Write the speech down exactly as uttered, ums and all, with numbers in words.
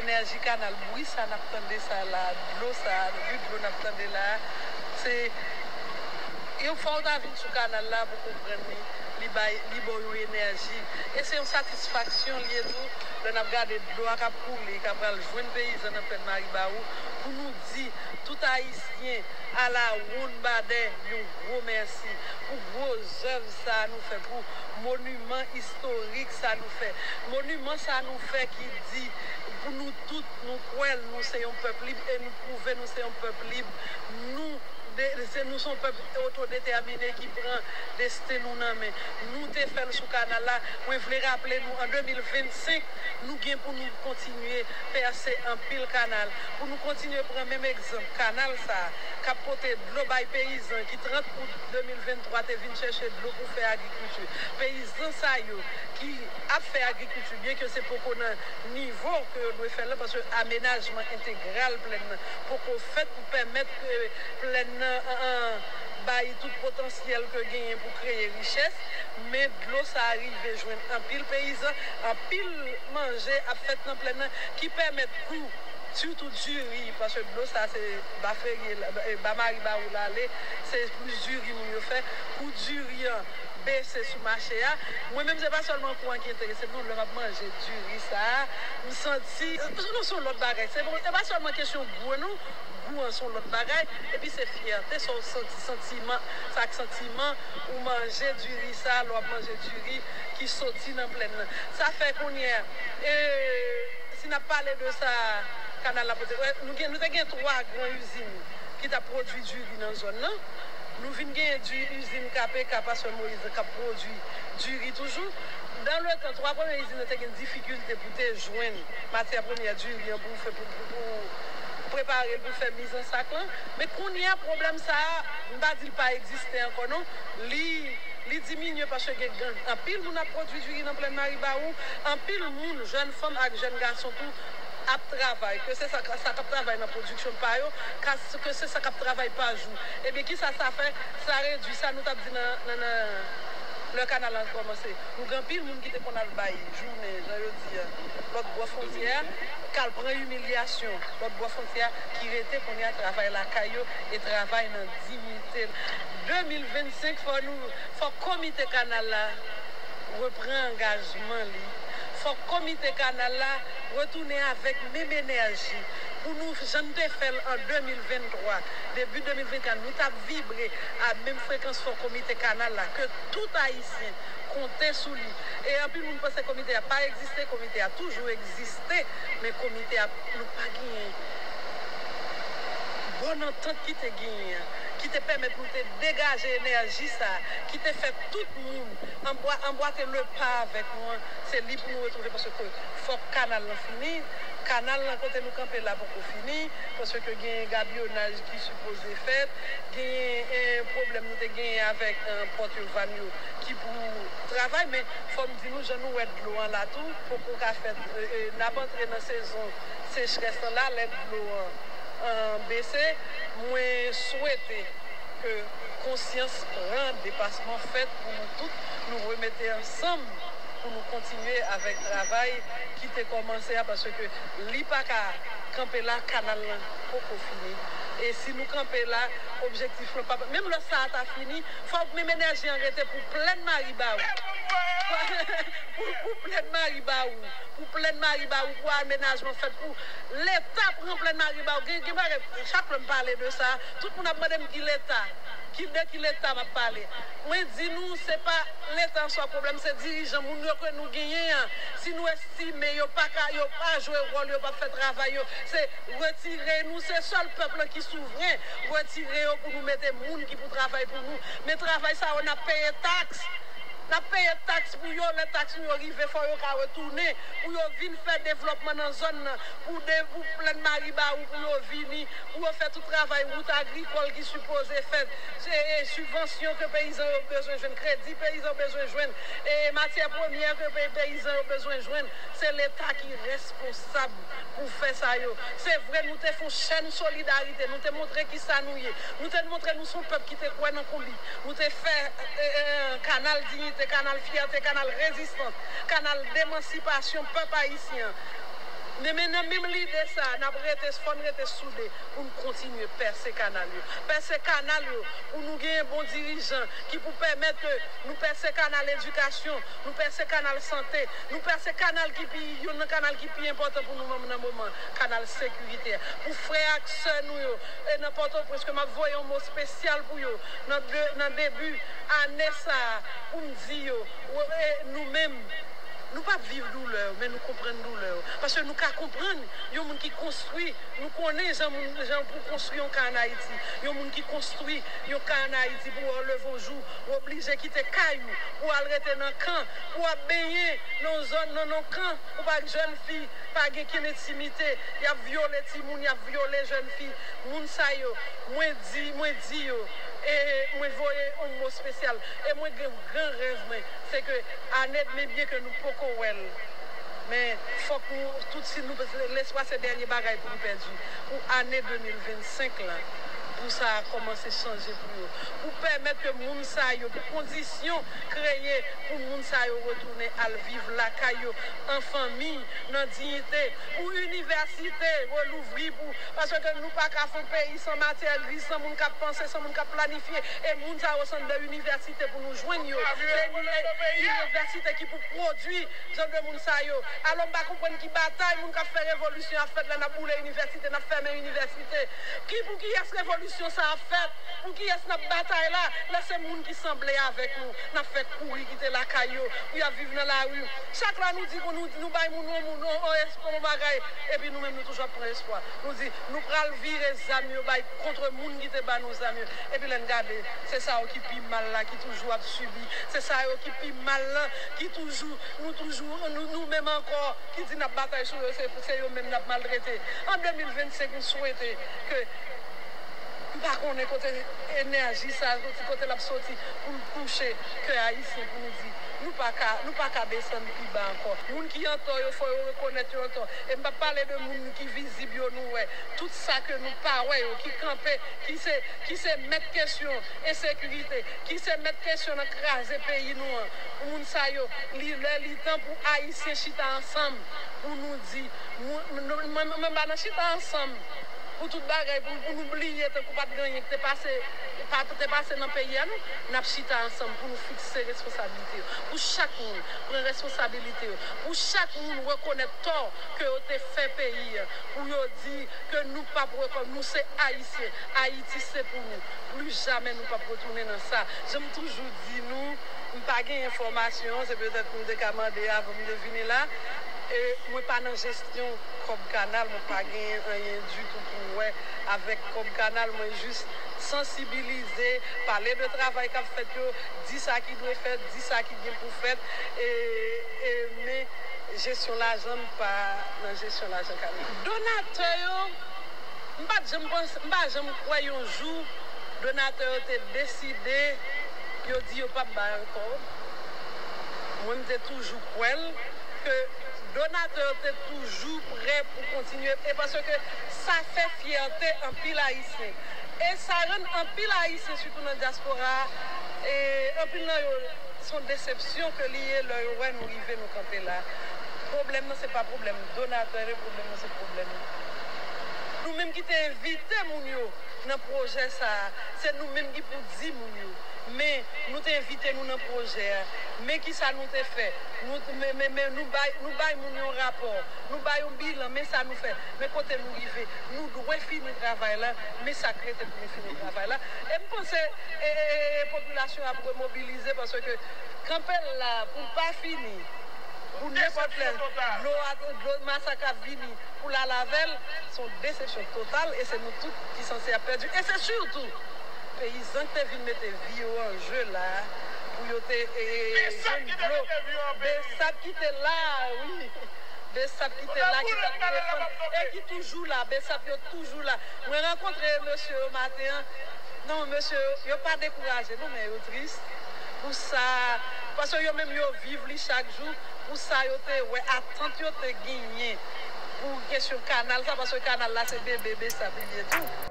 Enèji kanal, bri sa n ap tande sa la, dlo sa, bri dlo n ap tande la, se yon fwa w ta vin sou kanal la pou konprann li, li bay, li ba w yon enèji. E se yon satisfaksyon li ye tou, lè n ap gade dlo a k ap koule, k ap pral jwenn peyizan nan plèn Maribawou, pou nou di tout Ayisyen alawonnbadè yon gwo mèsi pou gwo zèv sa a nou fè, pou moniman istorik sa a nou fè. Moniman sa a nou fè ki di pou nou tout, nou kwè l, nou se yon pèp lib e nou pwouve nou se yon pèp lib. Nou de, se, nou se yon pèp otodetèmine ki pran desten nou nan men. Nou te fè l sou kanal la. Mwen vle raple nou, an de mil vennsenk, nou gen pou nou kontinye pèse anpil kanal. Pou nou kontinye pran menm egzanp kanal sa a, k ap pote dlo bay peyizan ki trant out de mil venntwa te vin chèche dlo pou fè agrikilti. Peyizan sa yo ki ap fè agrikilti, byenke se poko nan nivo ke yo dwe fè l la, paske amenajman entegral plèn nan poko fèt pou pèmèt ke plèn nan, an, an, bay tout potansyèl ke genyen pou kreye richès, men dlo sa a rive jwenn anpil peyizan, anpil manje ap fèt nan plèn nan ki pèmèt kou, sitou diri, paske dlo sa a se ba Ferye la, ba, ba Maribawou l ale, se plis diri moun yo fè, kou diri an bese sou mache a. Mwen menm, se pa sèlman kou an ki enterese m non, lè m ap manje diri sa a, m santi, non, se yon lòt bagay. Se bon, se pa sèlman kesyon gou non, gou an se yon lòt bagay, epi se fyète, sa w santi, santiman, sa k santiman ou manje diri sa a, lè w ap manje diri ki soti nan plèn nan. Sa fè kounye a, e, si n ap pale de sa kanal la pote, wè, nou gen, nou te gen twa gran izin ki t ap pwodui diri nan zòn nan. Nou vin genyen di, izin K P K, Pastè Moïse, k ap pwodui diri toujou. Dan le tan, twa premye izin nan te gen difikilte pou te jwenn matyè premyè diri an pou fè, pou, pou, pou prepare l pou fè mizansak lan. Men kounye a, pwoblèm sa a, m pa di l pa egziste ankò non. Li, li diminye paske gen, gen anpil moun ap pwodui diri nan plèn Maribawou. Anpil moun, jèn fanm ak jèn gason tou, ap travay, ke se sa, sa k ap travay nan pwodiksyon pa yo, ka, ke se sa k ap travay pa jou. Ebyen, kisa sa fè? Sa redui sa nou t ap di nan, nan, nan, lè kanal la kòmanse. Nou gen anpil moun ki te konn al bay jounen, jan yo di a, lòt bò fwontyè a, k al pran imilyasyon lòt bò fwontyè a, ki rete kounye a travay lakay yo e travay nan diyite. De mil vennsenk, fò nou, fò komite kanal la repran angajman li. Fòk komite kanal la retounen avèk menm enèji pou nou, jan n te fè l an de mil venntwa, debi de mil vennkat, nou t ap vibre a menm frekans. Fòk komite kanal la, ke tout Ayisyen konte sou li. E anpil moun panse komite a pa egziste, komite a toujou egziste, men komite a, nou pa genyen bòn antant ki te genyen an, ki te pèmèt nou te degaje enèji sa a, ki te fè tout moun anbwa-, anbwate le pa avèk nou an, se li pou nou retwouve, paske fòk kanal lan fini. Kanal lan kote nou kanpe la poko fini, paske gen gabiyonaj ki sipoze fèt, genyen, eh, pwoblèm nou te genyen avèk, eh, pòt yo, vàn yo, ki pou travay, men fò m di nou, jan nou wè dlo an la tou, poko ka fèt, eh, eh, n ap antre nan sezon sechrès lan la, lè dlo an, eh, bese. Mwen swete ke konsyans pran, depasman fèt pou nou tout, nou remete ansanm pou nou kontinye avèk travay ki te kòmanse a, paske li pa ka kanpe la, kanal lan poko fini. E si nou kanpe la, objektif lan pa, menm lè sa a ta fini, fòk menm enèji an rete pou plèn Maribawou. Pou, pou plèn Maribawou, pou plèn Maribawou, pou amenajman fèt, pou Leta pran plèn Maribawou. Gen, gen bagay, chak lè m pale de sa, tout moun ap mande m ki Leta, ki, de ki Leta m ap pale. Mwen di nou, se pa Leta an swa pwoblèm, se dirijan, moun yo ke nou genyen an. Si nou estime yo pa ka, yo pa jwe wòl yo, pa fè travay yo, se retire nou, se sèl pèp lan ki souvren, retire yo pou nou mete moun ki pou travay pou nou. Men travay sa yo, n ap peye taks. N ap peye taks pou yo, lè taks nou yo rive, fò yo ka retounen, pou yo vin fè devlòpman nan zòn nan, pou de, pou plèn Maribawou, pou yo vini, pou yo fè tout travay wout agrikòl ki sipoze fèt. Se, e, sibvansyon ke peyizan yo bezwen jwenn, kredi peyizan yo bezwen jwenn, e matyè premyè ke pe-, peyizan yo bezwen jwenn, se Leta ki responsab pou fè sa yo. Se vre, nou te fè yon chèn solidarite, nou te montre kisa nou ye, nou te montre nou se yon pèp ki te kwè nan konbit, nou te fè, e, e, kanal diyite, kanal fyète, kanal rezistans, kanal demansipasyon pèp ayisyen an. Men, men nan menm lide sa a, n ap rete, fò n rete soude pou n kontinye pèse kanal yo. Pèse kanal yo pou nou genyen bon dirijan ki pou pèmèt ke nou pèse kanal edikasyon, nou pèse kanal sante, nou pèse kanal ki pi, youn nan kanal ki pi enpòtan pou nou menm nan moman, kanal sekirite a. Pou frè ak sè nou yo, e nan Pòtoprens, ke m ap voye yon mo espesyal pou yo nan de, nan debi ane sa a, pou m di yo, e nou menm, nou p ap viv doulè yo, men nou konprann doulè yo. Paske nou ka konprann yon moun ki konstwi, nou konnen jan moun, jan pou konstwi yon kay ann Ayiti. Yon moun ki konstwi yon kay ann Ayiti pou w leve yon jou, ou oblije kite kay ou, pou w al rete nan kan, pou w ap benyen nan yon zòn, nan, nan yon kan, ou pa jèn fi, pa gen kenn entimite, y ap vyole timoun, y ap vyole jèn fi. Moun sa yo, mwen di, mwen di yo, e mwen voye yon mo espesyal, e mwen gen gran rèv mwen, se ke ane, men byen ke nou poko wè l, men fòk nou, tout si nou, lespwa se dènye bagay pou nou pèdi, pou ane de mil vennsenk la, pou sa a kòmanse chanje pou yo, pou pèmèt ke moun sa yo, pou kondisyon kreye pou moun sa yo retounen al viv lakay yo, an fanmi, nan diyite, pou inivèsite relouvri, pou, paske nou pa ka fè yon peyi san matyè gri, san moun k ap panse, san moun k ap planifye, e moun sa yo se anndan inivèsite pou nou jwenn yo. Se inivèsite ki pou pwodui jan de moun sa yo. Alò, m pa konprann ki batay moun k ap fè revolisyon ap fèt la, n ap boule inivèsite, n ap fèmen inivèsite. Ki, pou kiyès revolisyon sa ap fèt? Pou kiyès n ap batay la? Lè se moun ki sanble avèk nou, n ap fè kouri kite lakay yo, pou y ap viv nan lari. Chak lè nou di, nou, nou bay moun, yon moun, yon, yon espwa, yon bagay, epi nou menm nou toujou ap pran espwa. Nou di, nou pral vire zam yo bay kont moun ki te ba nou zam yo. Epi lè n gade, se sa yo ki pi mal la, ki toujou ap sibi. Se sa yo ki pi mal la, ki toujou, nou toujou, nou, nou menm ankò, ki di n ap batay sou yo, se, se yo menm n ap maltrete. An de mil vennsenk, m swete ke, m pa konnen kote enèji sa a soti, kote l ap soti pou l touche kè ayisyen, pou nou di, nou pa ka, nou pa ka desann pi ba ankò. Moun ki antò yo, fò yo rekonèt yo antò. E m p ap pale de moun ki vizib yo, nou wè. Tout sa ke nou pa wè yo, ki kanpe, ki se, ki se mèt kesyon ensekirite, ki se mèt kesyon nan kraze peyi nou an. Pou moun sa yo, li lè, li tan pou Ayisyen chita ansanm, pou nou di, mwen, mwen, mwen, mwen pa nan chita ansanm pou tout bagay, pou, pou nou bliye tankou pa t gen anyen ki te pase, pa, te pase nan peyi a, non. N ap chita ansanm pou nou fikse responsabilite yo, pou chak moun pran responsabilite yo, pou chak moun rekonèt tò ke yo te fè peyi a, pou yo di ke nou p ap rekò-, nou se Ayisyen, Ayiti se pou nou. Pli jamè nou p ap retounen nan sa. Jan m toujou di nou, m pa gen enfòmasyon, se petèt nou te ka mande avan m te vini la. E mwen pa nan jesyon kòb kanal, mwen pa gen anyen ditou pou m wè avèk kòb kanal, mwen jis sansibilize, pale de travay k ap fèt yo, di sa ki dwe fèt, di sa ki gen pou fèt, e, e, men jesyon lajan, m pa nan jesyon lajan kanal. Donatè yo, m pa t janm panse, m pa janm kwè yon jou donatè yo te deside, yo di yo p ap bay ankò. Mwen, m te toujou kwè l, ke donatè yo te toujou prè pou kontinye, e paske sa fè fyète anpil Ayisyen. E sa rann anpil Ayisyen, sitou nan dyaspora a, e anpil nan yo, se yon desepsyon ke li ye lè yo wè nou rive, nou kanpe la. Pwoblèm nan, se pa pwoblèm donatè yo, pwoblèm nan, se pwoblèm nou. Nou menm ki te envite moun yo nan pwojè sa a, se nou menm ki pou di moun yo, men nou te envite nou nan pwojè a, men kisa nou te fè? Nou, men, men, men nou bay, nou bay moun yon rapò, nou bay yon bilan, men sa nou fè, men kote nou rive. Nou dwe fini travay la, men sa k rete pou nou fini travay la. E m panse, e, e, e, e popilasyon ap remobilize, paske kanpe l la pou l pa fini, pou nenpòt lè dlo a, dlo masak ap vini pou l al avè l, se yon desepsyon total, e se nou tout ki sanse ap pèdi. E se sitou peyizan ki te vin mete vi yo an je la, pou yo te, e, e, e, jwenn dlo. Besap ki te la, wi. Besap ki te la, ki t ap defann, e ki toujou la. Besap yo toujou la. Mwen rankontre mesye yo maten an. Non, mesye yo, yo pa dekouraje, non, men yo tris pou sa. Paske yo menm, yo viv li chak jou. Pou sa yo te wè, atant yo te genyen pou kesyon kanal sa, paske kanal la, se bebe Besap li ye tou.